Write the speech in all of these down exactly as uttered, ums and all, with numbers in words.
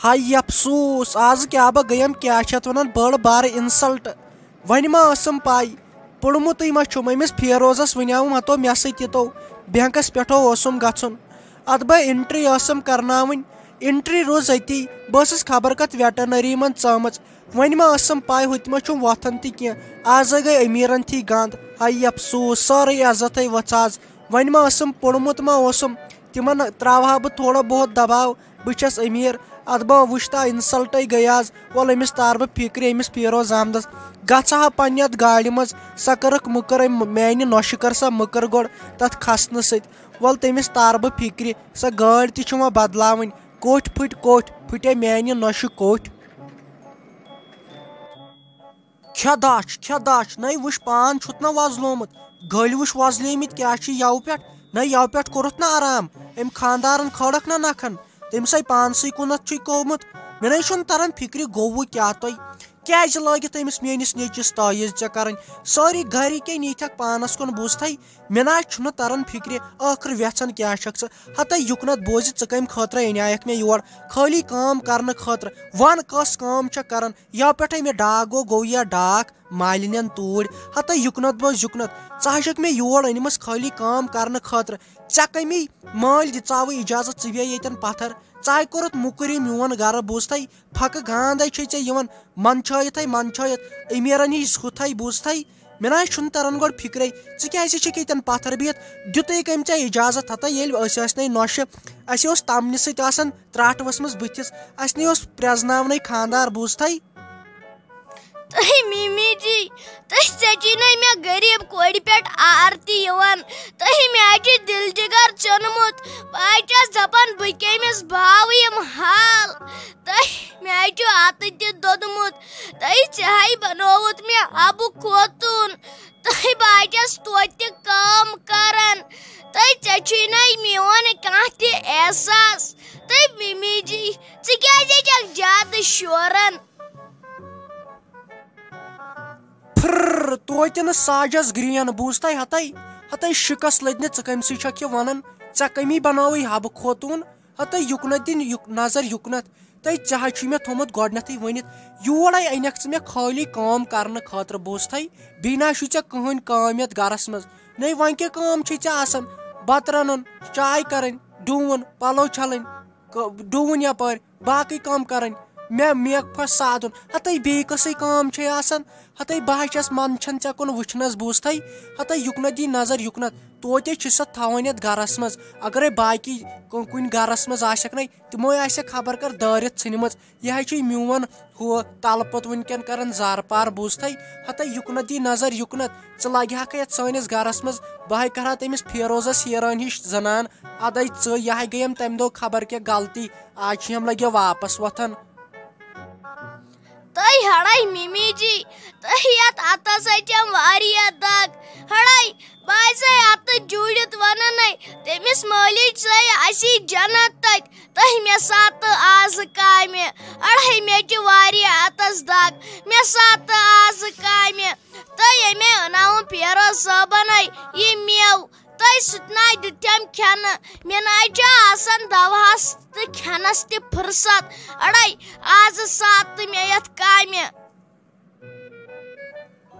ہاے افسوس، آز کیٛاہ بہٕ گٔیم، کیٛاہ چھِ اتھ ونان، بٔڑ بارٕ insult۔ وۄنۍ ما ٲسٕم پاے، پوٚرمُتٕے ما چھُم أمِس فیروزس؟ وٕنیٛاوُم ہتو مےٚ سۭتۍ یہِ تو بینکس پٮ۪ٹھو اوسُم گژھُن۔ اتھ بہٕ entry ٲسٕم کرناوٕنۍ، entry روٗز أتی۔ بہٕ ٲسٕس خبر کتھ veterinary منٛز ژٲمٕژ۔ وۄنۍ ما ٲسٕم پاے، ہُتہِ ما چھُم وۄتھان تہِ کینٛہہ۔ آزے گٔے أمیٖرن تھی گنٛد۔ ہاے افسوس، سٲرٕے عزتھے ؤژھ آز۔ وۄنۍ ما ٲسٕم، پوٚرمُت ما اوسُم، تِمن تراوہا بہٕ تھوڑا بہت دباو۔ بہٕ چھَس أمیٖر، اتھ بہٕ وٕچھتا insult گٔے آز۔ وَل أمِس تار بہٕ فِکرِ، أمِس فیروز احمدس۔ گژھٕ ہا پننہِ اتھ گاڑِ منٛز، سۄ کٔرٕکھ مٔکٕر أمۍ، میانہِ نۄشہِ کٔر سۄ مٔکٕر گۄڈٕ تتھ کھسنہٕ سۭتۍ۔ وَل تٔمِس تار بہٕ فِکرِ، سۄ گٲڑۍ تہِ چھِ وۄنۍ بدلاوٕنۍ۔ کوٚٹھۍ پھٕٹۍ کوٚٹھۍ، پھٕٹے میانہِ نۄشہِ کوٚٹھۍ۔ کھےٚ داچھ، کھےٚ داچھ، نَے وٕچھ پان چھُتھ نہ وۄزلومُت، گٔلۍ وٕچھ وۄزلیمٕتۍ کیٛاہ چھِ یَوٕ پٮ۪ٹھ، نَے یَوٕ پٮ۪ٹھ کوٚرُتھ نہ آرام، أمۍ خانٛدارَن کھٲڑکھ نہ نَکھَن، تٔمۍ سَے پانسٕے کُنَتھ چھُے کوٚمُت۔ مےٚ نَے چھُنہٕ تَران فِکرِ گوٚوٕ کیٛاہ تۄہہِ، کیٛازِ لٲگِتھ أمِس میٛٲنِس نیٚچِس تٲویٖز ژےٚ کَرٕنۍ، سٲری گَرِکۍ کیٛاہ نیٖتھَکھ پانَس کُن بوٗزتھَے، مےٚ نہ چھُنہٕ تَران فِکرِ، ٲخٕر وٮ۪ژھان کیٛاہ چھَکھ ژٕ، ہَتَے یُکنَتھ بوزِ ژٕ کَمہِ خٲطرٕ اَنیٛاکھ مےٚ یور، خٲلی کٲم کَرنہٕ خٲطرٕ، وَن کۄس کٲم چھَکھ کَران، یا پٮ۪ٹھَے مےٚ ڈاکھ گوٚو، گوٚو یا ڈاکھ، مالِنٮ۪ن توٗرۍ۔ ہَتَے یُکنَتھ بوز یُکنَتھ، ژٕ ہا چھَکھ مےٚ یور أنمٕژ خٲلی کٲم کَرنہٕ خٲطرٕ۔ ژےٚ کَمی مٲلۍ دِژاوٕ اِجازت ژٕ بیٚہہ ییٚتٮ۪ن پَتھَر؟ ژٕ ہَے کوٚرُتھ مُکُر یہِ میون گَرٕ، بوٗزتھَے؟ پھَکہٕ گانٛدَے چھے ژےٚ یِوان منٛدچھٲیِتھَے منٛدچھٲیِتھ، أمیٖرَن ہِنٛز ہُتھَے، بوٗزتھَے؟ مےٚ نہ حظ چھُنہٕ تَران گۄڈٕ فِکرَے، ژٕ کیٛازِ چھَکھ ییٚتٮ۪ن پَتھَر بِہِتھ؟ دیُتُے کٔمۍ ژےٚ اِجازت؟ ہَتَے ییٚلہِ أسۍ ٲسۍ نَے نۄشہِ، اَسہِ اوس تَمنہِ سۭتۍ آسان ترٛٹھ ؤژھمٕژ بٕتھِس، اَسہِ نَے اوس پرٛزناونَے خانٛدار، بوٗزتھَے؟ تۄہہِ مِمی جی، تۄہہِ ژےٚ چھُے نَے مےٚ غریٖب کورِ پٮ۪ٹھ آر تہِ یِوان۔ تۄہہِ مےٚ چھُ دِل جِگر ژوٚنمُت۔ بہٕ حظ چھَس دَپان، بہٕ کٔمِس باوٕ یِم حال؟ تۄہہِ مےٚ حظ چھُ اَتھٕ تہِ دوٚدمُت۔ تۄہہِ ژےٚ حظ بَنووُتھ مےٚ حَبہٕ خوتوٗن۔ تۄہہِ بہٕ حظ چھَس توتہِ تہِ کٲم کَران۔ تۄہہِ ژےٚ چھُے نَے میون کانٛہہ تہِ احساس۔ تۄہہِ مِمی جی، ژٕ کیٛازِ چھَکھ زیادٕ شوران؟ پھر، توتہِ نہٕ ساجس گرین، بوٗزتھَے؟ ہَتَے، ہَتَے شِکس لٔدنہِ، ژٕ کٔمۍ سٕے چھَکھ یہِ وَنان؟ ژےٚ کٔمی بَناوٕے حَبہٕ خوتوٗن؟ ہَتَے یُکنَتھ دِنۍ یُک-، نظر یُکنَتھ۔ تَے ژےٚ حظ چھُے مےٚ تھوٚمُت گۄڈٕنٮ۪تھٕے ؤنِتھ، یورَے اَنٮ۪کھ ژٕ مےٚ خٲلی کٲم کَرنہٕ خٲطرٕ، بوٗزتھَے؟ بیٚیہِ نہ حظ چھُے ژےٚ کٕہٕنۍ کٲم یَتھ گَرَس منٛز۔ نَے وۄنۍ کیٛاہ کٲم چھے ژےٚ آسان؟ بَتہٕ رَنُن، چاے کَرٕنۍ، ڈُوُن، پَلو چھَلٕنۍ، ک-، ڈُوُن یَپٲرۍ، باقٕے کٲم کَرٕنۍ، مےٚ میکھ پھَش سادُن۔ ہَتَے بیٚیہِ کۄسٕے کٲم چھے آسان؟ ہَتَے بہٕ ہا چھَس منٛدچھان ژےٚ کُن وٕچھنَس، بوٗزتھَے؟ ہَتَے یُکنَتھ دی نظر یُکنَتھ، توتہِ چھِ سۄ تھاوان یَتھ گَرَس منٛز۔ اَگَرَے باقی کُ-، کُنہِ گَرَس منٛز آسٮ۪کھ نَے، تِمو آسٮ۪کھ خبر کَر دٲرِتھ ژھٕنِمٕژ۔ یہِ حظ چھُے میون ہُہ تَلہٕ پوٚت وٕنکٮ۪ن کَران زارٕ پار، بوٗزتھَے؟ ہَتَے یُکنَتھ دی نظر یُکنَتھ، ژٕ لَگہِ ہاکھَے یَتھ سٲنِس گَرَس منٛز، بہٕ ہَے کَرٕ ہا تٔمِس فیروزَس ہیٖران ہِش زَنان۔ اَدَے ژٕ، یہِ ہَے گٔیَم تَمہِ دۄہ خبر کیٛاہ غلطی، آز چھِ یِم لَگہِ واپَس وۄتھان۔ تۄہہِ ہڑے مِمی جی، تۄہہِ یَتھ اَتَس ہے چھَم واریاہ دَگ۔ ہڑے، بہٕ آسے اَتہٕ جوٗڑِتھ وَنَنے، تٔمِس مٲلِج سٕے اَسی جنت تَتہِ۔ تۄہہِ مےٚ ساتہٕ آز کامہِ، اڑے مےٚ چھِ واریاہ اَتَس دَگ، مےٚ ساتہٕ آز کامہِ۔ تۄہہِ ییٚمے أناوُن پیرو صٲبَنے یہِ مٮ۪وٕ، تۄہہِ سُہ تہِ نَے دیُتتھم کھٮ۪نہٕ۔ مےٚ نَے چھُ آسان دَوہَس تہٕ کھٮ۪نَس تہِ فُرصت۔ اَڑَے، آزٕ ساتہٕ مےٚ یَتھ کامہِ۔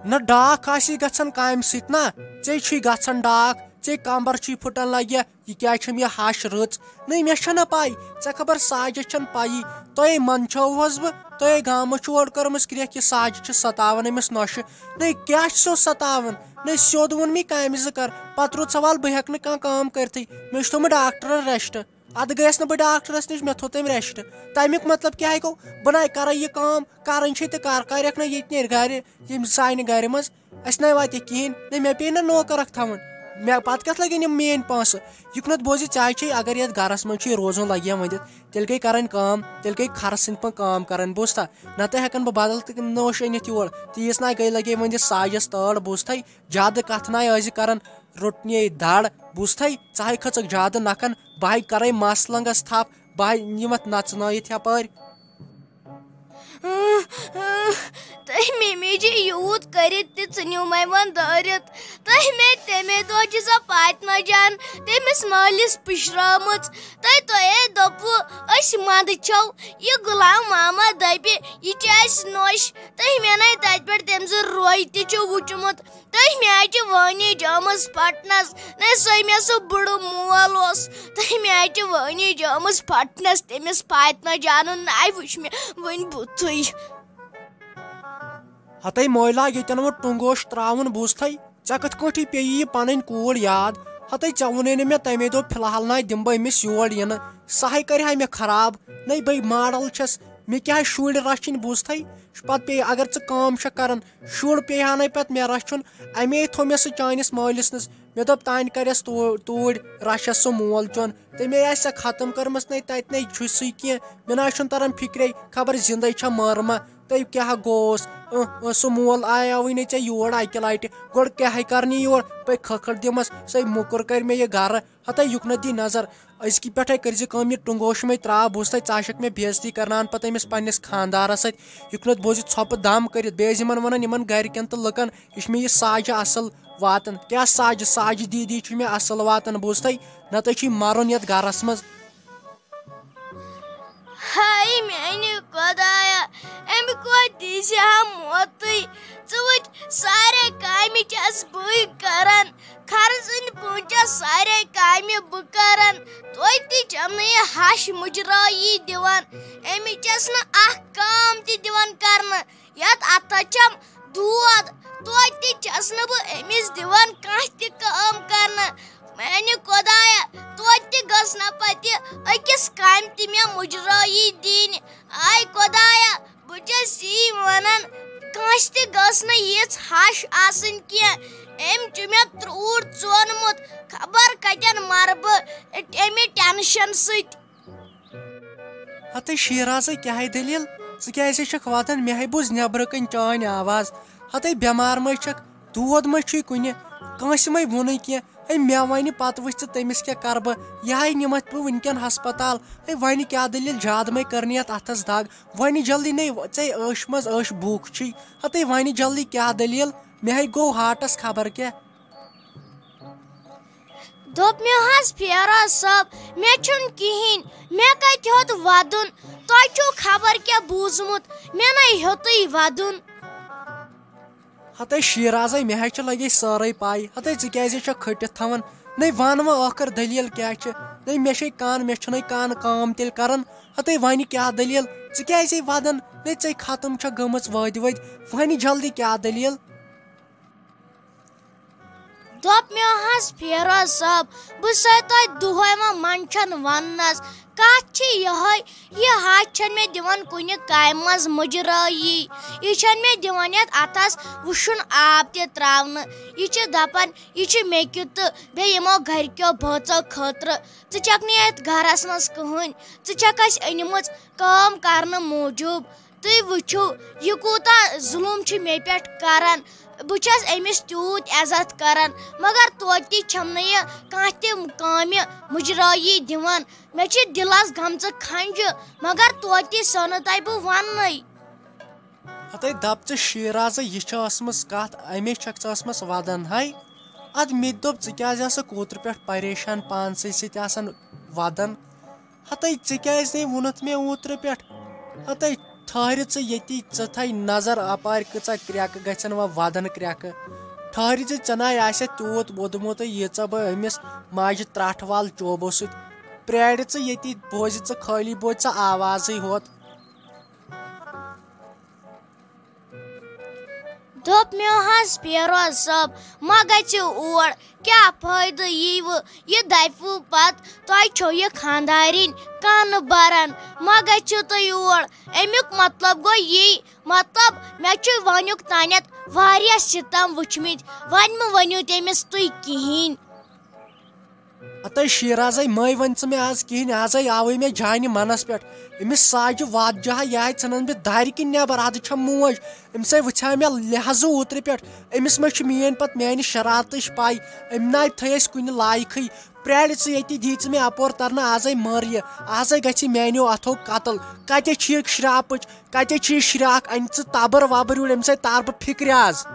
نہ ڈاکھ آسی گژھان کامہِ سۭتۍ نا، ژے چھُے گژھان ڈاکھ، ژے کمبر چھُے پھُٹان لگہِ، یہِ کیٛازِ چھَم یہِ ہَش رٕژ؟ نٔے، مےٚ چھَنہٕ پَے، ژےٚ خبر ساجَس چھَنہٕ پَیی۔ تۄہے منٛدچھوہَس بہٕ، تۄہے گامَس چھُ اورٕ کٔرمٕژ کرٛٮ۪کھ، یہِ ساجہِ چھِ ستاوان أمِس نۄشہِ۔ نٔے، کیٛاہ چھِ سو ستاوان؟ نٔے، سیوٚد ووٚن مےٚ کامہِ زٕ کَر۔ پَتہٕ روٗد سوال، بہٕ ہٮ۪کہٕ نہٕ کانٛہہ کٲم کٔرِتھٕے۔ مےٚ چھُ تھوٚمُت ڈاکٹرَن rest۔ اَدٕ گٔیَس نہٕ بہٕ ڈاکٹرَس نِش، مےٚ تھوٚو تٔمۍ rest۔ تَمیُک مطلب کیٛاہ گوٚو؟ بہٕ نَے کَرَے یہِ کٲم، کَرٕنۍ چھے تہٕ کَر، کَرٮ۪کھ نہ ییٚتہِ نیرِ گَرِ، ییٚمہِ سانہِ گَرِ منٛز۔ اَسہِ نَے واتہِ کِہیٖنۍ، نہ مےٚ پیٚیہِ نہ نوکر اکھ تھاوُن، مےٚ پتہٕ کتھ لگن یِم میٲنۍ پونٛسہٕ؟ یُکنتھ بوزِ، چاے چے، اگر یتھ گرس منٛز چھُ یہِ روزُن لگہِ ہا ؤنِتھ، تیٚلہِ گٔے کرٕنۍ کٲم، تیٚلہِ گٔے خرٕ سٕنٛدۍ پٲٹھۍ کٲم کرٕنۍ، بوٗزتھا؟ نتہٕ ہٮ۪کن بہٕ بدل تہِ نوش أنِتھ یور۔ تیٖژ ناے گٔے لگے ؤنِتھ ساجس تٲڑ، بوٗزتھے؟ زیادٕ کتھٕ ناے ٲسۍ زِ کران، روٚٹنے دڑ، بوٗزتھے؟ ژٕ ہاے کھٔژٕکھ زیادٕ نکھن، بہٕ ہاے کرے مس لنگس تھپھ، بہٕ ہاے نِمتھ نژنٲیِتھ یپٲرۍ۔ تۄہہِ مےٚ میجہِ یوٗت کٔرِتھ تہِ ژھٕنِو مےٚ وۄنۍ دٲرِتھ۔ تۄہہِ مےٚ تَمے دۄہ چھِ سۄ فاطمہ جان تٔمِس مٲلِس پُشرٲومٕژ۔ تۄہہِ تۄہے دوٚپوُ أسۍ منٛدٕ چھَو، یہِ غلام محمد دَپہِ یہِ چھِ اَسہِ نوٚش۔ تۄہہِ مےٚ نَے تَتہِ پٮ۪ٹھ تٔمۍ سُنٛد روے تہِ چھُ وُچھمُت۔ تٔمۍ آیہِ وٲنِج آمٕژ پھٹنس، نہ سۄے مےٚ سُہ بُڑٕ مول اوس۔ تٔمۍ آیہِ وٲنِج آمٕژ پھٹنس، تٔمِس فاطمہ جانُن ناے وٕچھ مےٚ وٕنۍ بُتھٕے۔ ہتے مولا، ییٚتٮ۪ن وۄنۍ ٹُنٛگوش ترٛاوُن بوٗزتھے، ژےٚ کِتھ کٲٹھۍ پیٚیہِ یہِ پنٕنۍ کوٗر یاد؟ ہتے ژےٚ ووٚنے نہٕ مےٚ تَمے دۄہ، فی الحال ناے دِمہٕ بہٕ أمِس یور یِنہٕ، سۄ ہے کرِ ہا مےٚ خراب۔ نَے بٔے ماڈل چھَس، مےٚ کیٛاہ شُرۍ رَچھِنۍ بوٗزتھے؟ پتہٕ پیٚیہِ، اگر ژٕ کٲم چھَکھ کران، شُر پیٚیہِ ہا نَے پتہٕ مےٚ رَچھُن۔ اَمے تھوٚو مےٚ سُہ چٲنِس مٲلِس نِس۔ مےٚ دوٚپ، تانۍ کَرٮ۪س تو-، توٗرۍ رَچھَس سُہ مول چون۔ تٔمۍ آسہِ سۄ ختم کٔرمٕژ نَے تَتہِ نَے چھُ سُے کینٛہہ۔ مےٚ نہ چھُنہٕ تران فِکرے، خبر زِندَے چھا مٲرمہ۔ تٔمۍ کیٛاہ گوٚوس؟ اۭں، اۭں، سُہ مول آیاوٕے نہٕ ژےٚ یور اَکہِ لَٹہِ۔ گۄڈٕ کیٛاہے کَرنہِ یور؟ پے کھٔکھٕر دِمَس، سُے موٚکُر کَرِ مےٚ یہِ گَرٕ۔ ہتے یُکنَتھ دی نظر۔ أزکہِ پٮ۪ٹھے کٔرۍ زِ کٲم، یہِ ٹُنٛگوش مے ترٛاو، بوٗزتھے، ژٕ آسکھ مےٚ بے عزتی کرناوان پتہٕ أمِس پننِس خاندارس سۭتۍ۔ یُکنَتھ بوزِ ژھۄپہٕ دم کٔرِتھ، بیٚیہِ ٲسۍ یِمن ونان، یِمن گرِکٮ۪ن تہٕ لُکن، یہِ چھِ مےٚ یہِ ساجہِ اصل واتان۔ کیٛاہ ساجہِ؟ ساجہِ دیٖدی چھِ مےٚ اصل واتان، بوٗزتھے، نتہٕ چھُے مرُن یتھ گرس منٛز۔ ہاے میانہِ خۄدایا، أمۍ کوٚت دِژ ہا موتٕے؟ ژٕ وٕچھ، سارے کامہِ چھَس بٕے کران، خرٕژ ہٕنٛدۍ پٲٹھۍ چھَس سارے کامہِ بہٕ کران۔ توتہِ تہِ چھَم نہٕ یہِ ہَش مُجرٲیی دِوان، أمِس چھَس نہٕ اکھ کٲم تہِ دِوان کرنہٕ۔ یَتھ اَتھَس چھَم دود، توتہِ تہِ چھَس نہٕ بہٕ أمِس دِوان کانٛہہ تہِ کٲم کرنہٕ۔ میانہِ خۄدایا، توتہِ تہِ گٔژھ نہ پتہٕ أکِس کامہِ تہِ مےٚ مُجرٲیی دِنۍ۔ آے خۄدایا، بہٕ چھَس یی وَنان، کٲنٛسہِ تہِ گٔژھ نہٕ یِژھ ہَش آسٕنۍ کینٛہہ۔ أمۍ چھُ مےٚ ترٛوٗر ژونمُت، خبر کَتٮ۪ن مَرٕ بہٕ اَمہِ ٹٮ۪نشَن سۭتۍ۔ ہتے شیرازے، کیٛاہ ہے دٔلیٖل؟ ژٕ کیٛازِ چھکھ واتان؟ مےٚ ہے بوٗز نٮ۪برٕ کَنۍ چٲنۍ آواز۔ ہتے بٮ۪مار مہ چھکھ، دود مہ چھُے کُنہِ، کٲنٛسہِ مہ ووٚنُے کینٛہہ۔ ہے، مےٚ وَنہِ پَتہٕ وٕچھ ژٕ تٔمِس کیٛاہ کَرٕ بہٕ۔ یہِ ہے نِمَتھ بہٕ وٕنکٮ۪ن ہسپتال۔ ہے، وَنہِ کیٛاہ دٔلیٖل؟ زیادٕ مَے کٔرنہٕ یَتھ اَتھَس دَگ۔ وَنہِ جلدی، نَے ژے ٲش منٛز ٲش بھوٗک چھُے۔ ہَتَے وَنہِ جلدی کیٛاہ دٔلیٖل؟ مےٚ ہے گوٚو ہاٹَس خبر کیٛاہ۔ دوٚپ مےٚ حظ، فیروز صٲب، مےٚ چھُنہٕ کِہیٖنۍ۔ مےٚ کَتہِ ہیوٚت وَدُن؟ تۄہہِ چھُو خبر کیٛاہ بوٗزمُت؟ مےٚ نَے ہیوٚتُے وَدُن۔ ہتے شیرازے، مےٚ حظ چھِ لگے سٲرٕے پاے۔ ہتے ژٕ کیازے چھکھ کھٔٹِتھ تھاوان؟ نے وَن وۄنۍ ٲخٕر دٔلیٖل کیٛاہ چھِ؟ نے مےٚ چھے کَن، مےٚ چھُنَے کَن کٲم تیٚلہِ کَران۔ ہتے وَنہِ کیٛاہ دٔلیٖل؟ ژٕ کیازے وَدان؟ نے ژے ختم چھکھ گٔمٕژ وٲدۍ وٲدۍ۔ وَنہِ جلدی کیٛاہ دٔلیٖل؟ دوٚپ مےٚ حظ، فیروز صٲب، بہٕ چھُسَے تۄہہِ دۄہَے وۄنۍ منٛدچھان وَننَس۔ کَتھ چھِ یِہوٚے، یہِ ہَش چھَنہٕ مےٚ دِوان کُنہِ کامہِ منٛز مُجرٲیی۔ یہِ چھَنہٕ مےٚ دِوان یَتھ اَتھَس وُشُن آب تہِ ترٛاونہٕ۔ یہِ چھِ دَپان، یہِ چھِ مےٚ کیُتھ تہٕ بیٚیہِ یِمو گَرِکیو بٲژو خٲطرٕ۔ ژٕ چھَکھ نہٕ یَتھ گَرَس منٛز کٕہٕنۍ۔ ژٕ چھَکھ اَسہِ أنۍمٕژ کٲم کَرنہٕ موٗجوٗب۔ تُہۍ وٕچھِو، یہِ کوٗتاہ ظُلُم چھُ مےٚ پٮ۪ٹھ کَران۔ بہٕ چھَس أمِس تیوٗت عزت کَران، مگر توتہِ تہِ چھَم نہٕ یہِ کانٛہہ تہِ کامہِ مُجرٲیی دِوان۔ مےٚ چھِ دِلَس گٔمژٕ کھَنٛجہِ، مگر توتہِ تہِ سۄ نہٕ تۄہہِ بہٕ وَننَے۔ ہَتَے دَپ ژٕ شیرازٕ، یہِ چھِ ٲسمٕژ کَتھ، اَمے چھَکھ ژٕ ٲسمٕژ وَدان ہَے۔ اَدٕ مےٚ تہِ دوٚپ، ژٕ کیٛازِ آسَکھ اوترٕ پٮ۪ٹھ پریشان پانسٕے سۭتۍ آسان وَدان؟ ہَتَے ژےٚ کیٛازِ نے ووٚنُتھ مےٚ اوترٕ پٮ۪ٹھ؟ ہَتَے ٹھہرِ ژٕ ییٚتی، ژٕ تھاے نظر اَپارِ کۭژاہ کرٛٮ۪کہٕ گژھن وۄنۍ وَدان کرٛٮ۪کہٕ۔ ٹھہرِ ژٕ، ژےٚ نَے آسٮ۪تھ تیوٗت ووٚدمُت، ییٖژاہ بہٕ أمِس ماجہِ ترٛٹھ وال چوبو سۭتۍ۔ پرٛارِ ژٕ ییٚتی، بوزِ ژٕ خٲلی، بوزِ ژٕ آوازٕے ہوت۔ دوٚپ مےٚ حظ، فیروز صٲب، ما گژھِو اور، کیٛاہ فٲیدٕ ییٖوٕ؟ یہِ دَپِوٕ پَتہٕ، تۄہہِ چھو یہِ خانٛدارِنۍ کانہٕ بَران، ما گژھِو تُہۍ اور۔ اَمیُک مطلب گوٚو یی، مطلب، مےٚ چھُ وۄنیُک تانٮ۪تھ واریاہ سِتَم وٕچھمٕتۍ، وۄنۍ مہٕ ؤنِو تٔمِس تُہۍ کِہیٖنۍ۔ ہتے شیرازے، مے ؤنۍ ژٕ مےٚ آز کِہینۍ، آزے آوٕے مےٚ جانہِ منس پٮ۪ٹھ۔ أمِس ساجہِ واد جہا، یہِ آے ژھٕنن بہٕ دارِ کِنۍ نٮ۪بر، ادٕ چھم موج۔ أمِسے وٕژھیو مےٚ لحاظہٕ اوترٕ پٮ۪ٹھ۔ أمِس ما چھِ میٲنۍ پتہٕ میانہِ شرارتٕچ پاے؟ أمۍ ناے تھٲے أسۍ کُنہِ لایقٕے۔ پرٛارِ ژٕ ییٚتی، دی ژٕ مےٚ اپور ترنہٕ، آزے مر یہِ، آزے گژھِ میانیو اتھو قتل۔ کتہِ چھِ یہِ شراپٕچ، کتہِ چھِ یہِ شراکھ؟ انہِ ژٕ تبر وبر یور، أمِس ہے تار بہٕ فکرِ آز۔